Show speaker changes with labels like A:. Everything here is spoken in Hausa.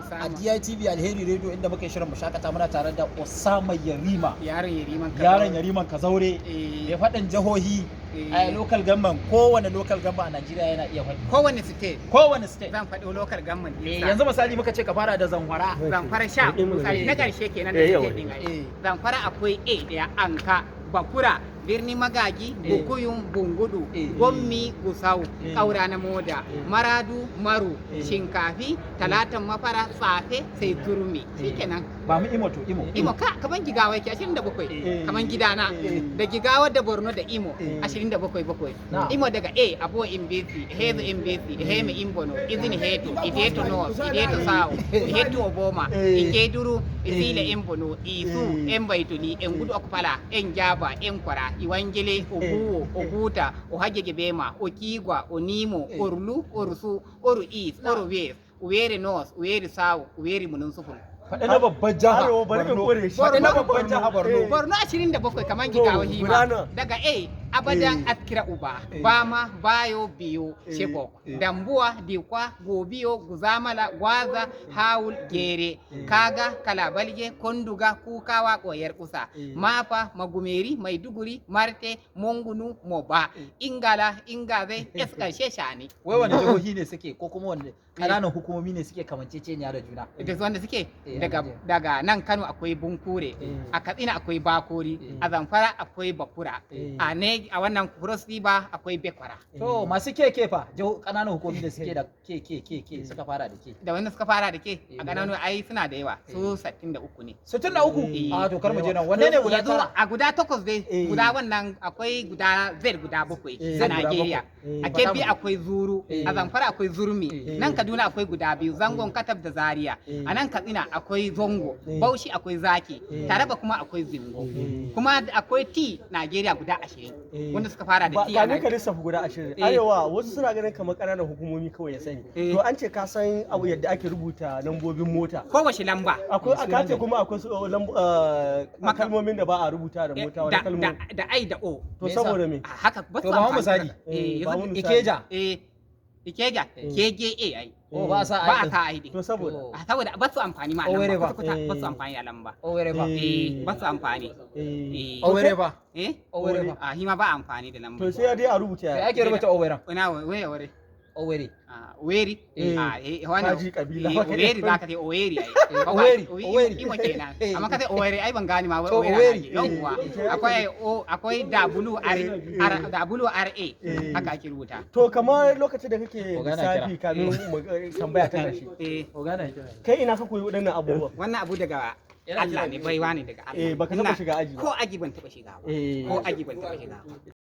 A: Osama.
B: A DITV Alheri Radio, inda muke shirin mu shakata, muna tare da Osama Yarima.
A: Yaron Yariman Kazaure.
B: Yaron Yariman Kazaure.
A: Eh.
B: Ya faɗin jihohi
A: Eh.
B: a local government, kowane local government a Najeriya yana iya faɗi.
A: Kowane state.
B: Kowane state.
A: Zan faɗi local government
B: Eh,
A: ɗinsa.
B: yanzu misali muka ce ka fara da Zamfara.
A: Zamfara sha misali na ƙarshe kenan da state ɗin ai.
B: Eh.
A: Zamfara akwai A ɗaya, Anka, Bakura, Birnin Magaji,
B: Eh.
A: Bukuyum, Bungudu,
B: Eh.
A: Gommi, Gusau,
B: Eh.
A: Kaura na Moda,
B: Eh.
A: Maradu, Maru,
B: Eh.
A: Shinkafi, Talatan Mafara, Tsafe, sai Zurmi. Shikenan.
B: Ba mu Imo to, Imo.
A: Imo ka kaman Jigawa yake 27,
B: Eh.
A: kaman gidana,
B: Eh.
A: da Jigawa da Borno da Imo,
B: Eh.
A: 27 bakwai.
B: Na'am.
A: Imo daga A Abo Imbesi, Hezo Imbesi, Heme Imbono, Izini Heto, Ideto North, Ideto South, Ihetu Oboma,
C: Eh.
A: Ikeduru, Isile
C: Eh.
A: Imbono, Isu,
C: Eh.
A: Embaitoli, Engudu Okpala, Enjaba, Enkwara, Iwangele, Obuwo, Oguta, Ohajegebema, Okigwa, Onimo,
B: Eh.
A: Orlu, Orusu, Oru East, Oru West, Uwere North, Uwere South, Uwere Mununsufun.
B: Faɗi na babban jiha.
C: Arewa, bari ka
B: Borno.
C: kore shi.
B: Faɗi na
C: Borno.
B: babban jiha Borno.
C: Eh.
A: Borno 27 kaman
C: To,
A: Jigawa
C: guda
A: hima.
C: nawa?
A: Daga A, Abadan,
C: Eh.
A: Askira Uba,
B: Eh.
A: Bama, Bayo, Biyo,
C: Eh.
A: Chibok,
B: Eh.
A: Dambuwa, Dikwa, Gobiyo, Guzamala, Gwaza, Hawul, Gere, Kaga, Kalabalge, Konduga, Kukawa, Koyar Kusa,
C: Eh.
A: Mafa, Magumeri, Maiduguri, Marte, Mongunu, Moba, Ingala, Ingaze, Eskarshe, Shani.
B: Wai wani jihohi ne suke ko kuma wani ƙananan hukumomi ne suke kamanceceniya da juna?
A: Da su wanda suke
B: Eh,
A: daga
B: Najeriya.
A: daga nan Kano akwai Bunkure,
B: Eh.
A: a Katsina akwai Bakori,
B: Eh.
A: a Zamfara akwai Bakura,
B: Eh.
A: a ne a wannan Cross River akwai Bekwara.
B: To, masu keke fa, ƙananan hukumomi da suke da ke ke ke ke, suka fara da ke.
A: Da wanda suka fara da ke
B: Eh.
A: a ƙananu ai suna da yawa, su 63 ne.
B: 63?
A: Eh.
B: A to, kar mu je nan. Wanne ne guda
A: Yanzu
B: 9?
A: a guda takwas dai,
C: Eh.
A: guda wannan akwai guda Z guda bakwai
C: Eh.
A: a
B: Z guda
A: Najeriya.
C: bakwai. Eh.
A: A Kebbi akwai Zuru,
B: Eh.
A: a Zamfara akwai Zurmi,
B: Eh.
A: nan Kaduna akwai guda biyu, Zangon Katab da Zaria.
C: Eh.
A: A nan Katsina akwai Zongo,
C: Eh.
A: Bauchi akwai Zaki,
C: Eh.
A: Taraba kuma akwai Zingo.
C: Eh.
A: Kuma akwai T Najeriya guda 20
C: Eh.
A: wanda suka fara da
C: Ba
A: T a
C: kamin ka
A: Najeriya.
C: lissafa guda 20.
A: Eh.
C: Arewa, wasu suna ganin kamar ƙananan hukumomi kawai ya sani.
A: Eh.
C: To, an ce ka san abu yadda ake rubuta lambobin mota.
A: Kowace lamba.
C: Akwai
B: Eh,
C: a kace
B: sunan
C: kuma akwai su kalmomin da ba a rubuta da mota, wani
A: Da,
C: kalmomi.
A: da I da O.
C: To,
B: Me yasa?
C: saboda me?
A: A haka ba
B: To,
A: su
B: ba mu
A: amfani
B: misali.
A: da- Eh,
C: Eh, ba mu
A: yanzu-
C: misali.
B: Ikeja.
A: eh, Ikeja,
B: Eh.
A: KJA ai.
B: Oh, ba a sa
A: Ba
B: I
A: a
B: din.
A: sa I din.
C: To, saboda
B: To.
A: A saboda ba su amfani ma a
B: Owerri
A: lamba,
B: ba.
A: kwata-kwata ba su
C: Eh.
A: amfani a lamba.
B: Owerri ba.
C: Eh.
A: Eh, ba su amfani.
C: Eh.
A: Eh.
B: Owerri ba.
A: Eh?
B: Owerri ba.
A: A hima ba amfani da lamba.
C: To, sai dai a rubuta
B: Sai
C: ya.
B: ake rubuta Owerri.
A: Ina were were.
B: Owerri.
A: Ah, Weri.
C: Eh.
A: Ah, eh, wannan.
C: Kaji kabila.
A: Eh, Oweri za ka ce Oweri ai.
B: Eh,
A: Ko ba-
B: Oweri, Oweri.
A: Imo kenan.
B: Eh.
A: Amma ka ce Oweri ai ban gane ma wai
B: To,
A: Oweri.
B: Oweri.
A: Yawwa.
C: Eh.
A: Akwai O, akwai W R R W R A.
C: Eh.
A: Haka ake rubuta.
C: To, kamar lokacin da kake
B: Ogana
C: lissafi, kamin mu tambaya ta ƙarshe.
A: Eh,
B: Ogana kira.
C: Kai, ina ka koyi waɗannan abubuwan?
A: wannan abu daga
B: Yana
A: Allah
B: kira
A: ne, baiwa ne daga Allah.
C: Eh, baka taɓa
A: Ina-
C: shiga aji ba.
A: Ko aji ban taɓa shiga ba.
C: Eh.
A: Ko aji ban taɓa shiga ba.